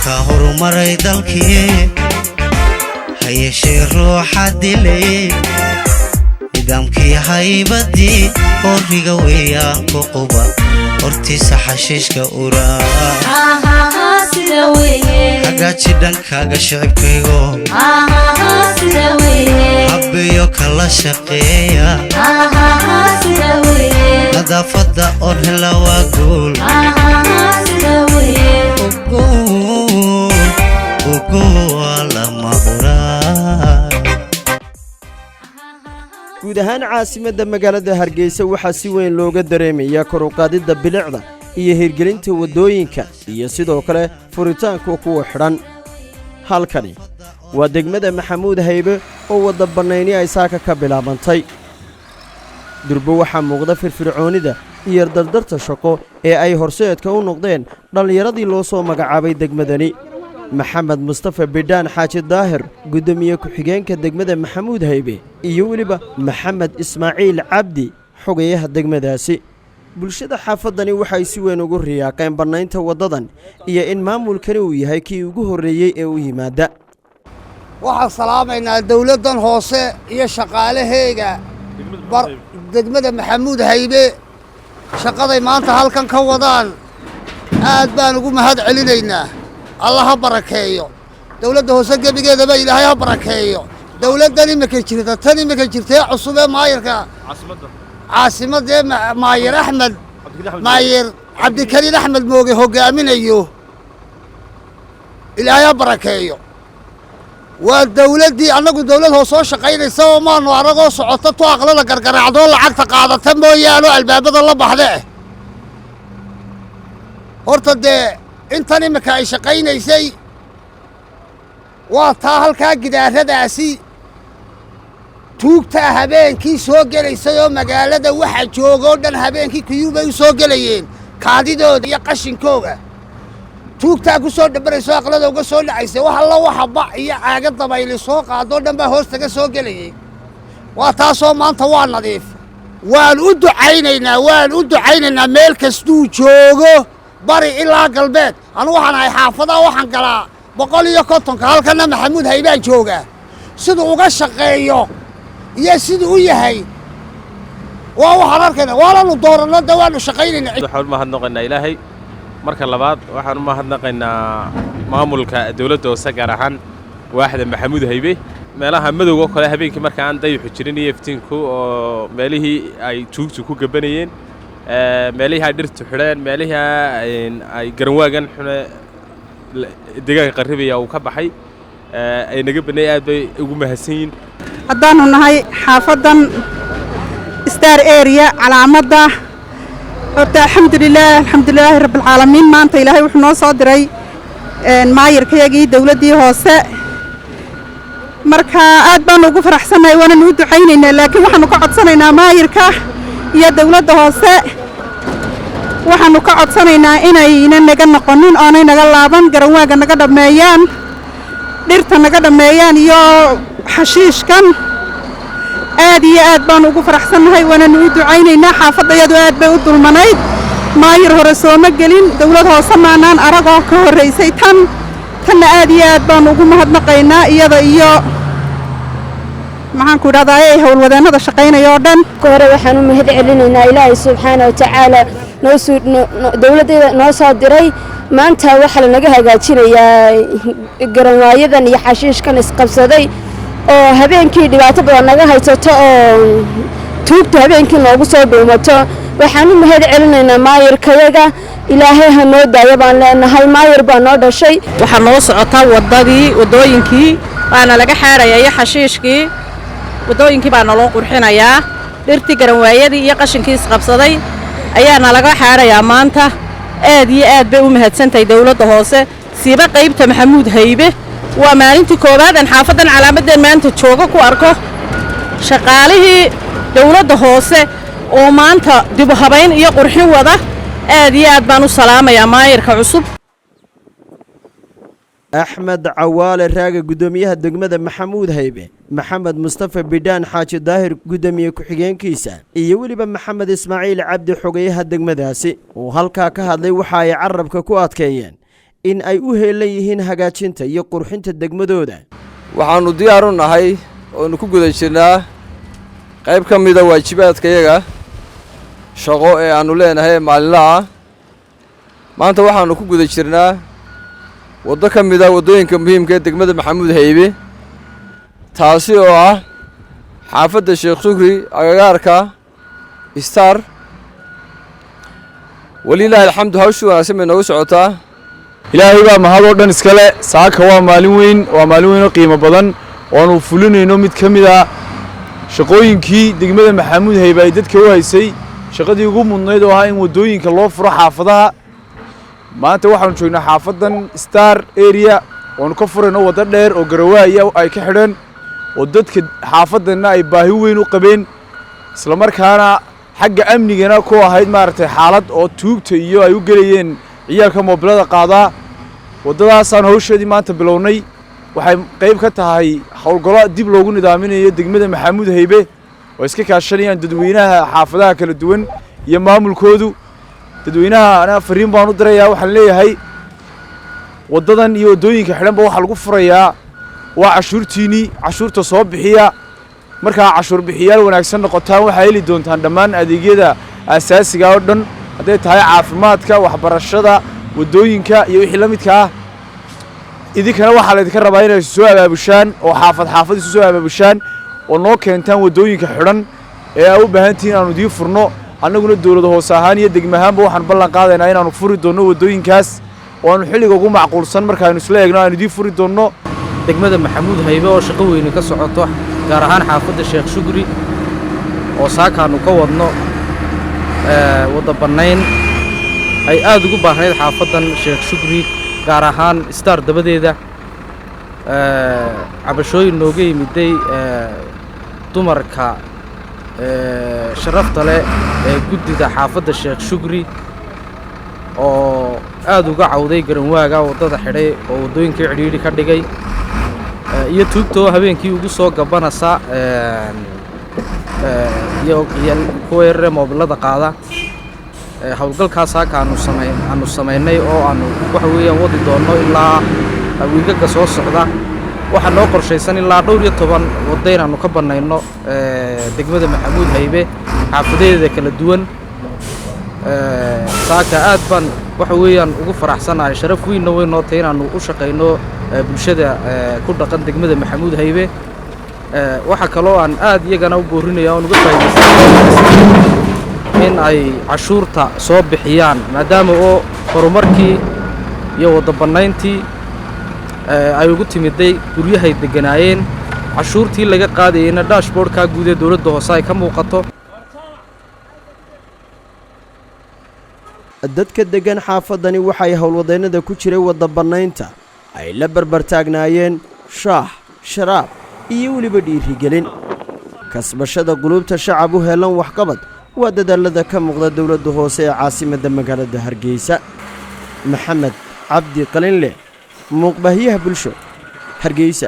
Ka horumaray dalkii, ha yeeshee ruuxa dilay nidaamkii haybadii horiga weeyaan ku quba hortiisa xashiishka uraa. Hagaaji dhankaaga, shicibkaygo, habbeeyo kala shaqeeya. Nadaafadda oon hela waa guul. Ogow, ogow, waa lama huraan. Guud ahaan caasimadda magaalada Hargeysa waxaa si weyn looga dareemayaa kor u qaadidda bilicda iyo hirgelinta waddooyinka iyo sidoo kale furitaanka kuwa xidhan. Halkani waa degmada Maxamuud Haybe oo wadda bannayni ay saaka ka bilaabantay. Durbo waxaa muuqda firfircoonida iyo dardarta shaqo ee ay horseedka u noqdeen dhallinyaradii loo soo magacaabay degmadani. Maxamed Mustafa Bidhaan Xaaji Daahir, guddoomiye ku-xigeenka degmada Maxamuud Haybe, iyo weliba Maxamed Ismaaciil Cabdi, xogayaha degmadaasi. Bulshada xaafaddani waxay si weyn ugu riyaaqeen bannaynta waddadan iyo in maamulkani uu yahay kii ugu horreeyey ee u yimaada. Waxaan salaamaynaa dawladdan hoose iyo shaqaalaheega degmada Maxamuud Haybe. Shaqaday maanta halkan ka wadaan aad baan ugu mahad celinaynaa. Alla ha barakeeyo dawladda hoose gebigeedaba, Ilaahay ha barakeeyo. Dawladdan imika jirta, tan imika jirtee cusub ee maayirka caasimadee, Maayir Axmed, Maayir Cabdikariin Axmed Mooge hoggaaminayo, Ilaahay ha barakeeyo. Waa dawladdii annagu dawlad hoosoo shaqaynaysa oo maanu aragoo socota tu aqlada gargaraacdoo lacagta qaadata mooyaane, albaabada la baxde. Horta dee intan imika ay shaqaynaysay waa taa halkaa gidaaradaasi tuugtaa habeenkii soo gelaysay oo magaalada waxa jooga oo dhan habeenkii kuyuubay u soo gelayeen kaadidooda iyo qashinkooga. Tuugtaa ku soo dhabarayso, aqlada uga soo dhacaysay. Wax alla waxa bac iyo caaga dabayli soo qaadoo dhan baa hoostaga soo gelayay. Waa taasoo maanta waa nadiif. Waan u ducaynaynaa, waan u ducaynaynaa meel kastuu joogo, bari ilaa galbeed. Anu waxaan ahay xaafadaha, waxaan galaa 150-ka, halkanna Maxamuud Haybaan joogaa. Siduu uga shaqeeyo iyo siduu u yahay waa waxaan arkayna, waananu dooranno de, waanu shaqaynayna. Waxaan u mahadnaqaynaa Ilaahay. Marka labaad waxaan u mahadnaqaynaa maamulka dawladda hoose, gaar ahaan waaxda Maxamuud Haybe. Meelaha madowga oo kale habeenkii marka aan dayixu jirin iyo iftiinku oo meelihii ay tuugtu ku gabanayeen, meelihii ay dhirtu xidheen, meelihii ay garanwaagan xune deegaanka qarribaya uu ka baxay, ay naga banay, aad bay ugu mahadsan yihiin. Haddaannu nahay xaafaddan Star Area calaamadda, horta alxamdulilaah, alxamdulilaahi rabbilcaalamiin. Maanta Ilaahay wuxuu noo soo diray maayirkayagii dawladdii hoose. Marka aad baanu ugu faraxsannahay, waananu u ducaynaynaa, laakiin waxaannu ka codsanaynaa maayirka iyo dawladda hoose, waxaannu ka codsanaynaa inayna naga noqonin oonay naga laaban, garanwaaga naga dhammeeyaan, dhirta naga dhammeeyaan iyo xashiishkan. Aad iyo aad baanu ugu faraxsannahay, waananu u ducaynaynaa. Xaafaddayadu aad bay u dulmanayd. Maayir hore sooma gelin, dawlad hoose maanaan aragoo ka horraysay tan. Tanna aad iyo aad baanu ugu mahadnaqaynaa, iyada iyo maxaanku idhahdaa ay howlwadeennada shaqaynaya oo dhan. Ka hore waxaan u mahad celinaynaa Ilaahay subxaana wa tacaala noosuu dowladdeeda noo soo diray. Maanta waxaa lanaga hagaajinayaa garanwaayadan iyo xashiishkan isqabsaday oo habeenkii dhibaato badan naga haysato oo tuugta habeenkii noogu soo dhuumato. Waxaan u mahad celinaynaa maayirkayaga. Ilaahay ha noo daayo baan leenahay, maayir baa noo dhashay. Waxaa noo socotaa waddadii, waddooyinkii waana laga xaarayaa iyo xashiishkii. Waddooyinkii baa naloo qurxinayaa. Dhirtii garanwaayadii iyo qashinkii isqabsaday ayaana laga xaarayaa maanta. Aad iyo aad bay u mahadsantahay dawladda hoose, siiba qaybta Maxamuud Haybe. Waa maalintii koowaad aan xaafaddan calaamadeen maanta joogo ku arko shaqaalihii dawladda hoose oo maanta dibu habayn iyo qurxin wada. Aad iyo aad baan u salaamayaa maayirka cusub. Axmed Cawaale Raaga, guddoomiyaha degmada Maxamuud Haybe, Maxamed Mustafa Bidhaan Xaaji Daahir, guddoomiye ku-xigeenkiisa, iyo weliba Maxamed Ismaaciil Cabdi, xogayaha degmadaasi, uu halkaa ka hadlay, waxa ay carabka ku adkeeyeen In ay u heelan yihiin hagaajinta iyo qurxinta degmadooda. Waxaannu diyaar u nahay oonu ku guda jirnaa qayb ka mida waajibaadkayaga shaqo ee aannu leenahay ee maalinlaha ah. Maanta waxaannu ku guda jirnaa waddo ka mida waddooyinka muhiimka ee degmada Maxamuud Haybe, taasi oo ah xaafadda Sheekh Shukri, agagaarka Star. Walilaahi alxamdu, hawshii wanaagsan bay noogu socotaa. Ilaahay baa mahad oo dhan iskale. Saaka waa maalin weyn, waa maalin weyn oo qiimo badan oo aanu fulinayno mid ka mid a shaqooyinkii degmada Maxamuud Haybe ay dadka u haysay, shaqadii ugu mudnayd oo ahaa in waddooyinka loo furo xaafadaha. Maanta waxaanu joognaa xaafaddan Star Area, oonu ka furayno waddo dheer oo garawaaya ay ka xidheen oo dadka xaafaddanna ay baahi weyn u qabeen, islamarkaana xagga amnigana ku ahayd maaragtay xaalad oo tuugta iyo ay u gelayeen ciyaalka moobilada qaadaa. Waddadaasaan hawsheedii maanta bilownay. Waxay qayb ka tahay howlgallo dib loogu nidaaminayo degmada Maxamuud Haybe oo iska kaashanayaan dadweynaha xaafadaha kala duwan iyo maamulkoodu. Dadweynaha ana fariin baan u dirayaa. Waxaan leeyahay, waddadan iyo waddooyinka xidhanba waxaa lagu furayaa waa cashuurtiinnii. Cashuurta soo bixiya. Markaa cashuur bixiyaal wanaagsan noqotaan, waxaa heli doontaan dhammaan adeegyada aasaasiga oo dhan, hadday tahay caafimaadka, waxbarashada, waddooyinka iyo wixii la midka ah. Idinkana waxaa laydinka rabaa inay soo abaabushaan oo xaafad xaafad isu soo abaabushaan oo noo keentaan waddooyinka xidhan ee aa u baahan tihiin aanu idiin furno. Annaguna dowlad hoose ahaan iyo degme ahaanba waxaan ballan qaadaynaa inaanu furi doonno waddooyinkaas oo aanu xilliga ugu macquulsan markaaynu isla eegno aanu idiin furi doonno. Degmada Maxamuud Haybe oo shaqo weyni ka socoto, gaar ahaan xaafadda Sheekh Shugri oo saakaannu ka wadno wadda bannayn ay aad ugu baahnayd xaafaddan Sheekh Shugri, gaar ahaan Star dabadeeda. Cabashooyin nooga yimiday dumarka sharafta leh ee guddida xaafadda Sheekh Shugri oo aad uga cawday garanwaaga waddada xidhay oo waddooyinkii cidhiidhi ka dhigay iyo tuugta oo habeenkii ugu soo gabanaysa iyo kuwa yararee moobilada qaada. Howlgalkaas saaka aanu samaynay oo aanu waxa weeyaan wadi doonno ilaa wiigaga soo socda. Waxaa noo qorshaysan ilaa dhowr iyo toban waddo inaannu ka bannayno degmada Maxamuud Haybe xaafadeeda kala duwan. Saaka aad baan waxa weeyaan ugu faraxsanahay, sharaf weynna way noo tahay inaannu u shaqayno bulshada ku dhaqan degmada Maxamuud Haybe. Waxaa kaloo aan aad iyagana u boorinaya oon uga faa'iidaysan in ay cashuurta soo bixiyaan, maadaama oo horumarkii iyo waddo bannayntii ay ugu timiday guryahay degganaayeen, cashuurtii laga qaadayeyna dashboardkaa guud ee dowladda hoose ay ka muuqato. Dadka deggan xaafaddani waxay howlwadeennada ku jiray wadda bannaynta ay la barbartaagnaayeen shaah, sharaab iyo weliba dhiirigelin. Kasbashada quluubta shacab u helan waxqabad waa dadaallada ka muuqda dowladda hoose ee caasimadda magaalada Hargeysa. Maxamed Cabdi Qalinleh, muuqbaahiyaha Bulsho, Hargeysa.